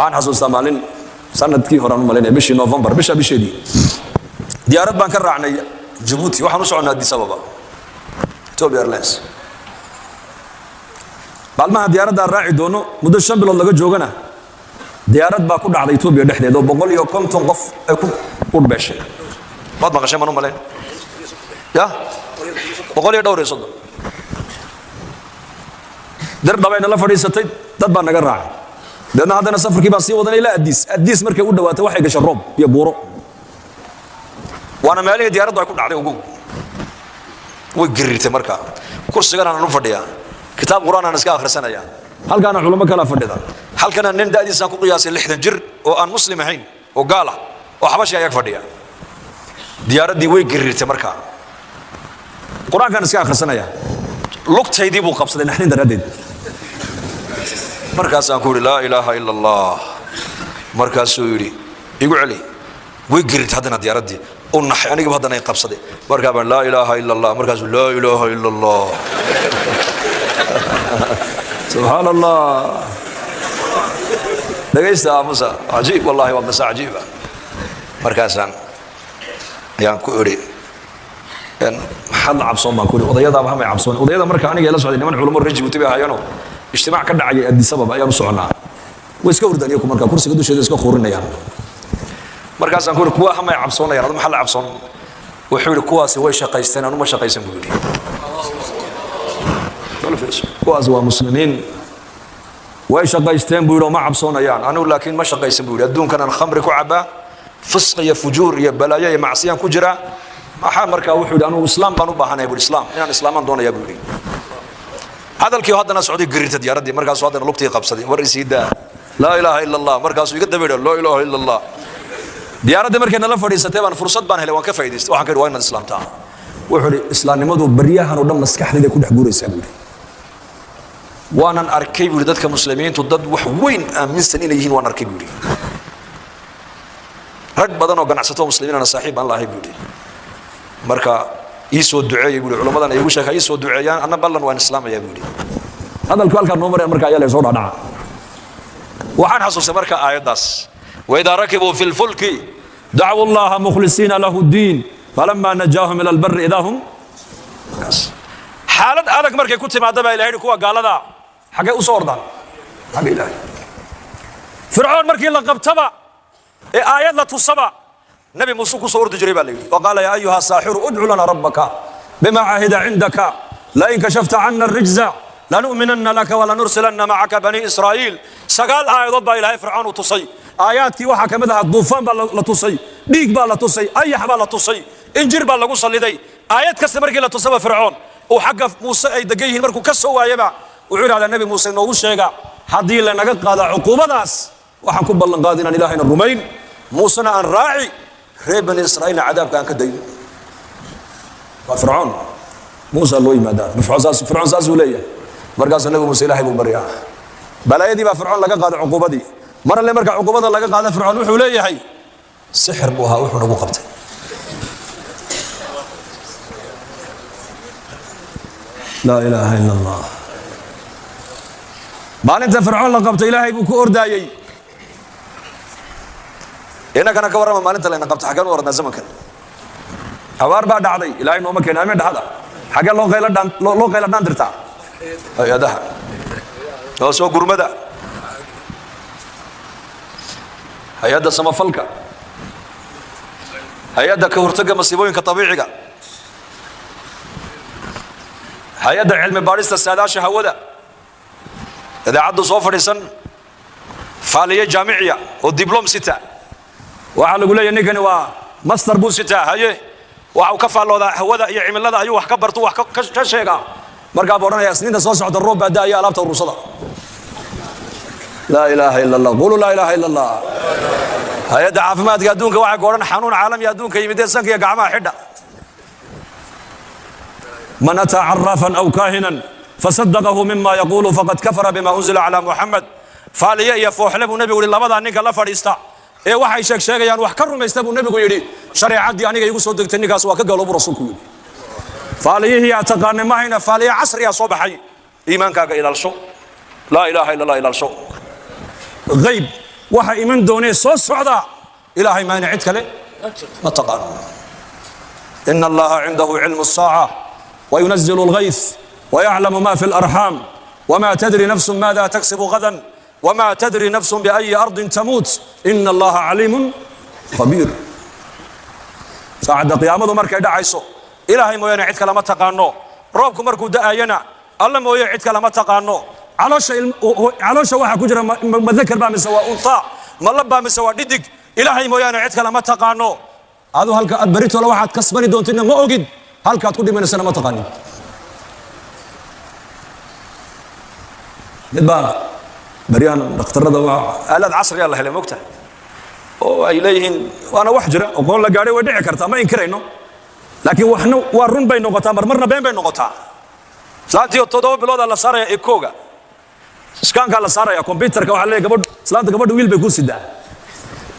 Waxaan xasuustaa maalin sanadkii horaan u malaynaya, bishii November, bisha bisheedii, diyaarad baan ka raacnay Jabuuti, waxaan u soconnaa Addis Ababa, Ethiopia Airlines. Maalmaha diyaaradda aan raaci doono muddo 5 bilood laga joogana, diyaarad baa ku dhacday Etoobiya dhexdeed oo 150 qof ay ku udhbeeshay. Waad maqashay maan u malayn ya, 134. Dir dhabayna la fadhiisatay, dad baa naga raacay. Deedna haddana safarkii baan sii wadanay ilaa Adiis. Adiis markay u dhawaatay, waxay gashay roob iyo buuro, waana meelihii diyaaraddu ay ku dhacday. Ugu way gariirtay. Markaa kursigan aanan u fadhiyaa, kitaab Qur'aan aan iska akhrisanaya, halkaana culamo kala fadhida, halkana nin da'diisaan ku qiyaasay 60 jir oo aan Muslim ahayn oo gaal ah oo Xabashi ayaa fadhiya. Diyaaraddii way gariirtay. Markaa Qur-aankaan iska akhrisanaya, lugtaydii buu qabsaday naxdin daraaddeed. Markaasaan ku yidhi, "Laa ilaaha ila Allah." Markaasuu yidhi, "Igu celi." Way gariirtay haddana diyaaraddii, u naxay, anigaba haddana ay qabsaday. Markaa baan, "Laa ilaaha ila Allah." Markaasuu, "Laa ilaaha ila Allah." Subxaan Allah. Dhegaysta, aamusa. Cajiib, wallahi waa qiso cajiiba. Markaasaan ayaan ku idhi, "Maxaad la cabsoon?" baan ku idhi. Odayadaaba hamay cabsoon. Odayada marka aniga ila socday niman culamo reer Jibuuti bay ahaayeenoo ijtimaac ka dhacayay Addis Ababa ayaan u soconaa. Way iska hurdaan iyaku, markaa kursiga dusheeda iska khuurinayaan. Markaasaan ku idhi, "Kuwa hamay cabsoonayaan, adu maxaa la cabsoon?" Wuxuu yidhi, "Kuwaasi way shaqaysteen, anu ma shaqaysan," buu yidhi. "Kuwaasi waa Muslimiin, way shaqaysteen," buu yidhi, "oo ma cabsoonayaan. Anigu laakiin ma shaqaysan," buu yidhi. "Adduunkan aan khamri ku cabaa, fisq iyo fujuur iyo balaayo iyo macsiyaan ku jiraa. Maxaa?" Markaa wuxuu yidhi, "Anugu Islaam baan u baahanaya," buu yidhi. "Islaam, inaan islaamaan doonayaa," buu yidhi. Hadalkii haddana socday, gariirta diyaaraddii. Markaasuu haddana lugtii qabsaday. "War isii daa, laa ilaaha ila Allah." Markaasuu iga daba yidhi, "Laa ilaaha ila Allah." Diyaaraddii markay nala fadhiisatay baan fursad baan helay, waan ka faa'idaystay. Waxaan ka yidhi, "Waa inaad islaamtaa." Wuxuu yidhi, "Islaamnimadu baryahan oo dhan maskaxdayda ku dhex guuraysaa," buu yidhi. "Waanan arkay," buu yidhi, "dadka Muslimiintu dad wax weyn aaminsan inay yihiin waan arkay," buu yidhi. "Rag badan oo ganacsato Muslimiinana saaxiib baan lahay," buu yidhi. "Marka ii soo duceeyey," buu yidhi. "Culummadan ay igu sheeka ii soo duceeyaan, anna ballan waan islaamayaa," buu yidhi. Hadalku halkaa noo maraya marka ayaa la soo dhadhaca. Waxaan xasuustay marka aayaddaas, وإذا ركبوا في الفلك دعوا الله مخلصين له الدين فلما نجاهم إلى البر إذا هم. Xaalad adag markay ku timaada baa Ilahay kuwa gaalada xaggay u soo ordaan? Xagga Ilaahay. Fircoon markii la qabtaba ee aayad la tusaba, Nabi Muuse ku soo ordi jiray baa la yidhi. وقال يا أيها الساحر ادع لنا ربك بما عهد عندك لئن كشفت عنا الرجز لنؤمنن لك ولنرسلن معك بني إسرائيل. Sagaal aayadood baa Ilaahay Fircoon u tusay. Aayaadkii waxaa ka mid ahaa duufaan baa la tusay, dhiig baa la tusay, ayax baa la tusay, injir baa lagu salliday. Aayad kasta markii la tusaba, Fircoon uu xagga Muuse ay degan yihiin markuu ka soo waayaba, wuxuu yidhahdaa, "Nebi Muuse noogu sheega, haddii lanaga qaada cuquubadaas, waxaan ku ballan qaadi inaan Ilaahayna rumayn, Muusena aan raaci, reer Bani Israa'iilna cadaabka aan ka dayn." Waa Fircoon. Muusa loo yimaadaa. Fircoon saasuu leeyahay. Markaasuu Nabi Muuse Ilaahay buu baryaa. Balaayadii baa Fircoon laga qaaday, cuquubadii. Mar alle marka cuquubada laga qaada, Fircoon wuxuu leeyahay, "Sixir buu ahaa wuxuu nagu qabtay." Laa ilaaha ila Allah. Maalinta Fircoon la qabto, Ilaahay buu ku ordaayey. Innagana ka warrama, maalinta layna qabto xaggeen u ordnaa? Zamankan abaar baa dhacday, Ilaahay nooma keena, amiin dhahada. Xaggee loo qaylo dhaan, loo qaylo dhaan dirtaa? Hay-adaha oo soo gurmada, hay-adda samafalka, hay-adda ka hortagga masiibooyinka tabiiciga, hay-adda cilmi baadhista saadaasha hawada, idaacaddu soo fadhiisan faaliye jaamiciya oo diblom sita. Waxaa lagu leeyahy, ninkani waa master buu sitaa, haye, waxa uu ka faalloodaa hawada iyo cimilada, ayuu wax ka barto, wax ka sheegaa. Markaa buu odhanaya, "Isniinta soo socota roob baa da'aya, alaabta urursada." Laa ilaaha ila Allah. Quluu laa ilaaha ila Allah. Hay-adda caafimaadka adduunka waxay ku odhan, xanuun caalami adduunka yimid ee sanka iyo gacmaha xidha. من أتى عرافا أو كاهنا فصدقه مما يقول فقد كفر بما أنزل على محمد. Faaliye iyo fooxle buu Nebigu yidhi, labadaa ninka la fadhiista ee waxay sheeg sheegayaan wax ka rumaysta, buu Nebigu yidhi, shareecaddii aniga igu soo degtay ninkaas waa ka galo, buu Rasuulku yidhi. Faaliyihii aad taqaanay ma hayna, faaliye casriyaa soo baxay. Iimaankaaga ilaalsho, laa ilaaha illa Allah ilaalsho. Hayb. Waxa iman doonee soo socda Ilaahay maana cid kale ma taqaano. إن الله عنده علم الساعة وينزل الغيث ويعلم ما في الأرحام وما تدري نفس ماذا تكسب غدا وما تدري نفس بأي أرض تموت إن الله عليم خبير. Saacadda qiyaamadu markay dhacayso Ilaahay mooyaane cid kale ma taqaano. Roobku markuu da'ayana Alla mooye cid kale ma taqaano. Caloosha waxaa ku jira ma dakar baa mise waa untaa, ma lab baa mise waa dhidig, Ilaahay mooyaane cid kale ma taqaano. Adu halka aad beritoole waxaad kasbani doontidna ma ogid, halkaad ku dhimanaysana ma taqaanin. Mid baa baryahan dhakhtarada waa aalad casriga la helay, mogtahay, oo ay leeyihiin waana wax jira, aqoon la gaadhay, way dhici kartaa, ma inkirayno, laakiin waxna waa run bay noqotaa, marmarna been bay noqotaa. Islaantii 7 biloodaa la saaraya echo-ga, scan-kaa la saaraya, kombyutarka. Waxaa leeyahay gabadh, islaanta gabadha wiil bay ku sidaa.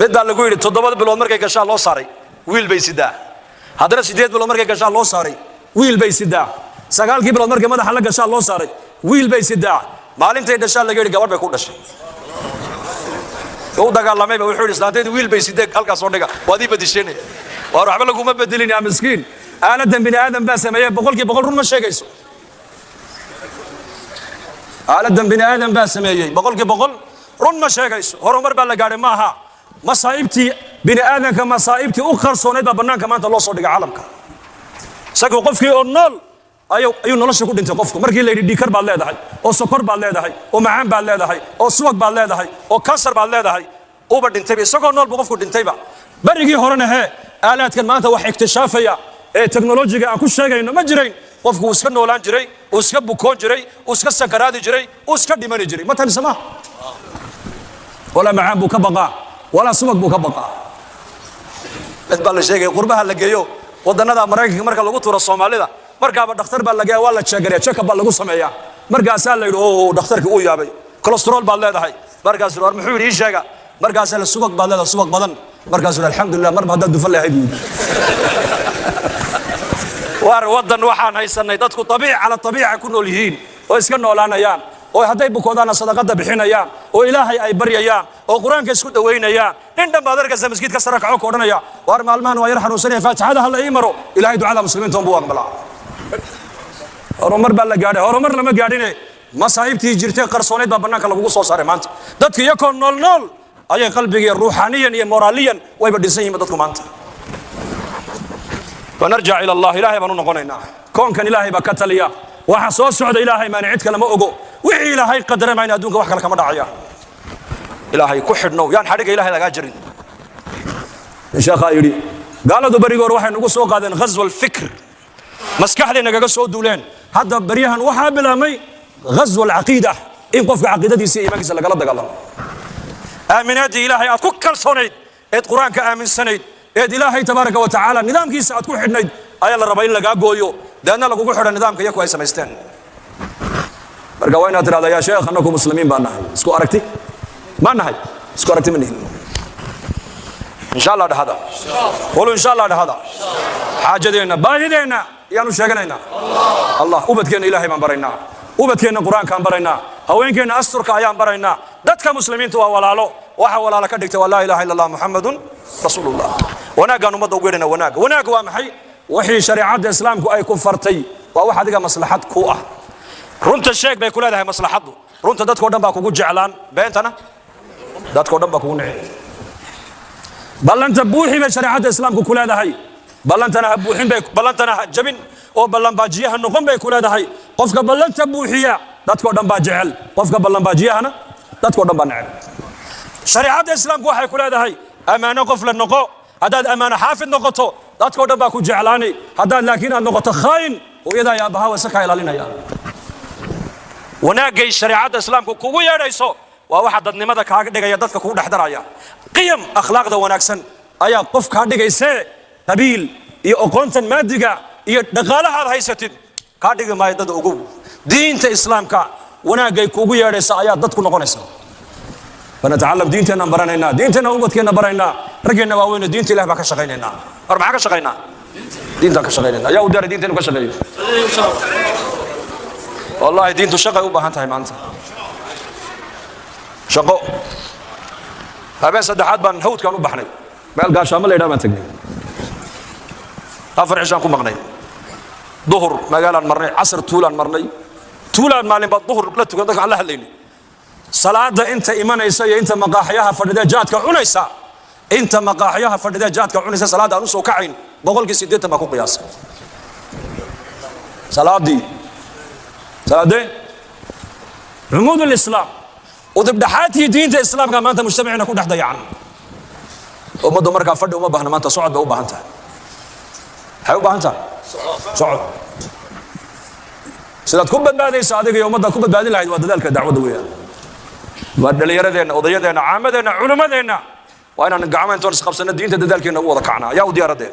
Mid baa lagu yidhi 7 bilood markay gashaa loo saaray, wiil bay sidaa. Haddana 8 bilood markay gashaa loo saaray, wiil bay sidaa. 9-kii bilood markay madaxa la gashaa loo saaray, wiil bay sidaa. Maalintay dhashaa laga yidhi gabadh bay ku dhashay. U dagaalamayba, wuxuu yidhi islaantaydu wiil bay sidee, halkaas soo dhiga, waad ii bedisheenaya. Waar waxba laguma bedelin yaa miskiin. Aaladan bini aadam baa sameeyey, 100% run ma sheegayso. Aaladan bini aadam baa sameeyey, 100% run ma sheegayso. Horumar baa la gaadhay maaha. Masaa'ibtii bini aadamka, masaa'ibtii u qarsoonayd baa bannaanka maanta loo soo dhigay caalamka. Isagu qofkii oo nool ayuu nolosha ku dhintay. Qofku markii la yidhi dhiikar baad leedahay, oo sokor baad leedahay, oo macaan baad leedahay, oo subag baad leedahay, oo kansar baad leedahay, uba dhintayba. Isagoo nool buu qofku dhintayba. Berigii horena hee aalaadkan maanta wax iktishaafaya ee teknolojiga aan ku sheegayno ma jirayn. Qofku uu iska noolaan jiray, uu iska bukoon jiray, uu iska sakaraadi jiray, uu iska dhimani jiray. Ma tamise ma walaa macaan buu ka baqaa, walaa subag buu ka baqaa. Mid baa la sheegaya, qurbaha la geeyo, wadannada Maraykanka marka lagu tuuro Soomaalida, markaaba dhakhtar baa lageeya, waa la check-gareeya, check-up baa lagu sameeyaa. Markaasaa la yidhi o dhakhtarkii uu yaabay, cholesterol baad leedahay. Markaasuu war muxuu yidhi, ii sheega. Markaasaa la subag baad leedahay, subag badan. Markaasuu yidhi alxamdulilah, marba haddaad dufan leeyahay buu yidhi. Waar waddan waxaan haysanay dadku abiic cala abiica ku nool yihiin, oo iska noolaanayaan, oo hadday bukoodaana sadaqada bixinayaan, oo Ilaahay ay baryayaan, oo Qur-aanka isku dawaynayaan. Nin dhan baad arkaysa masjid ka sara kaco ka odhanaya, waar maalmahan waa yar xanuunsanaya, faatixada ha la ii maro. Ilaahay ducada muslimiinta un buu aqbalaa. Horumar baa la gaadhay, horumar lama gaadhine, masaa'ibtii jirtay qarsoonayd baa bannaanka lagugu soo saaray. Maanta dadka iyakoo nool nool ayay qalbiga iyo ruuxaaniyan iyo moraaliyan wayba dhisan yihiin dadku maanta. Fanarjac ila Allah, Ilaahay baan u noqonaynaa. Koonkan Ilaahay baa ka taliya. Waxa soo socda Ilaahay maana cid kale ma ogo. Wixii Ilaahay qadara mayna adduunka wax kale kama dhacaya. Ilaahay ku xidhnow, yaan xadhigga Ilaahay lagaa jarin. Sheekhaa yidhi gaaladu berigii hore waxay nagu soo qaadeen ghazwa alfikr, maskaxday nagaga soo duuleen. Hadda beryahan waxaa bilaabmay ghazwa alcaqiida, in qofka caqiidadiisa iyo iimaankiisa lagala dagaalamo. Aaminaaddii Ilaahay aad ku kalsoonayd, eed Qur-aanka aaminsanayd, eed Ilaahay tabaaraka wa tacaala nidaamkiisa aad ku xidhnayd ayaa la rabaa in lagaa gooyo, deedna lagugu xidho nidaamka iyaku ay samaysteen. Marka waa inaad tidhahdaa, yaa sheekh, annaku muslimiin baan nahay, isku aragti ma nahay, isku aragti ma nihin. Insha Allah dhahada, qulu insha Allah dhahada. Xaajadeenna, baahideenna ayaanu sheeganaynaa Allah. Ubadkeenna Ilaahay baan baraynaa, ubadkeenna Qur-aankaan baraynaa, haweenkeenna asturka ayaan baraynaa. Dadka muslimiinta waa walaalo. Waxa walaalo ka dhigtay waa laa ilaaha illa Allah Muxamadun rasuulullah. Wanaaggaan ummadda ugu yeedhayna. Wanaagga, wanaagga waa maxay? Wixii shareecadda Islaamku ay ku fartay waa wax adiga maslaxad ku ah. Runta sheeg bay ku leedahay maslaxaddu. Runta dadkao dhan baa kugu jeclaan, beentana dadkao dhan baa kugu nici. Ballanta buuxi bay shareecadda Islaamku ku leedahay. Ballantana ha buuxin bay, ballantana ha jabin oo ballanbaajiyaha noqon bay ku leedahay. Qofka ballanta buuxiya dadkao dhan baa jecel, qofka ballanbaajiyahana dadkao dhan baa neceb. Shareecadda Islaamku waxay ku leedahay ammaano qof la noqo. Haddaad ammaano xaafid noqoto dadkao dhan baa ku jeclaani. Haddaad laakiin aad noqoto khaayin, hooyadaa iyo aabbahaa wase kaa ilaalinaya. Wanaagay shareecadda Islaamku kugu yeedhayso waa waxa dadnimada kaaga dhigaya, dadka kugu dhex daraya. Qiyam akhlaaqda wanaagsan ayaa qof kaa dhigaysee, qabiil iyo aqoontan maadiga iyo dhaqaalahaad haysatid kaa dhigi maayo dad. Ogow, diinta Islaamka wanaagay kugu yeedhaysa ayaa dad ku noqonaysa. Fanatacalam, diinteennan baranaynaa, diinteenna ubadkeenna baraynaa, raggeenna waaweyne diinta Ilah baan ka shaqaynaynaa. War maxaa ka shaqaynaa? Diintaan ka shaqaynayna. Ayaa u daaray diinta inu ka shaqeeyo? Wallahi diintu shaqay u baahan tahay maanta, shaqo. Habeen saddexaad baan hawdkaan u baxnay, meel Gaashaamo la yidhaha baan tegnay. 4 cishaan ku maqnay. Duhur magaalaan marnay, casar tuulaan marnay, tuulaan maalin baa duhur la tukan. Dadka aan la hadlaynay, salaada inta imanaysa iyo inta maqaaxyaha fadhida jaadka cunaysa, inta maqaaxyaha fadhida jaadka cunaysa salaada aan usoo kacayn 80% baa ku qiyaasay. Salaadii, salaadee cumuud lislaam, udubdhaxaadkii diinta islaamka, maanta mujtamaciina ku dhex dayacan. Ummaddu markaa fadhi uma baahna maanta, socod bay u baahan tahay. Maxay u baahan tahay? Socod. Sidaad ku badbaadaysa adiga iyo ummaddaad ku badbaadin lahayd waa dadaalka dacwadda weeyaan. Waa dhallinyaradeenna, odayadeenna, caamadeenna, culimmadeenna, waa inaan gacmo intoon isqabsano diinta dadaalkeenna u wada kacnaa. Yaa u diyaaradeen?